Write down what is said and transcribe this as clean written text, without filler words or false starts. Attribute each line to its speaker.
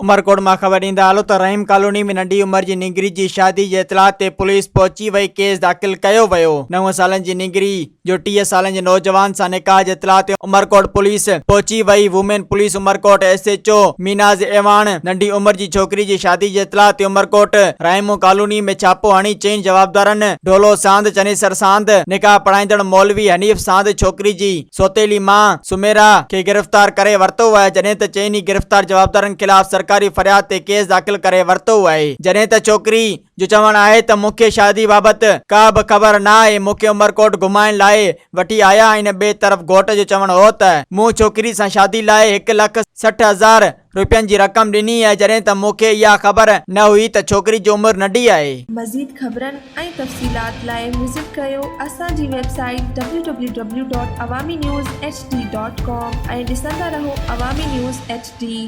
Speaker 1: عمرڪوٽ مان خبر ڏيندا هلو ته رحيم ڪالوني ۾ ننڍي عمر جي نينگري جي شادي جي اطلاع تي پوليس پهچي وئي ڪيس داخل ڪيو ويو نو سالن جي نينگري جو 30 سالن جي نوجوان سان نڪاح جي اطلاع تي عمرڪوٽ پوليس پهچي وئي women police Umerkot S H O Meenaz Awan ننڍي عمر جي ڇوڪري جي شادي جي اطلاع تي عمرڪوٽ رحيمو ڪالوني ۾ ڇاپو هڻي چئن جوابدارن ڍولو ساند چنيسر ساند نڪاح پڙهائيندڙ مولوي حنيف ساند ڇوڪري جي سوتيلي مان سميرا کي گرفتار ڪري ورتو آهي جڏهن ته چئني گرفتار جوابدارن خلاف سرڪاري فرياد تي ڪيس داخل ڪري ورتو آهي جڏهن ته ڇوڪري جو چوڻ آهي ته مون کي شادي بابت ڪا به خبر نه آهي مون کي عمرڪوٽ گهمائڻ لاء وٺي آيا آهن ٻئي طرف گهوٽ جو چوڻ هو ته مون ڇوڪري سان شادي لاء هڪ لک 60 هزار روپين جي رقم ڏني آهي جڏهن ته مون کي اها خبر نه هئي ته ڇوڪري جي عمر ننڍي آهي.
Speaker 2: مزيد خبرن ۽ تفصيلات لاء وزٽ ڪريو اسان جي website W W W dot Awami news H D dot com ۽ ڏسندا رهو عوامي نيوز ايڇ ڊي.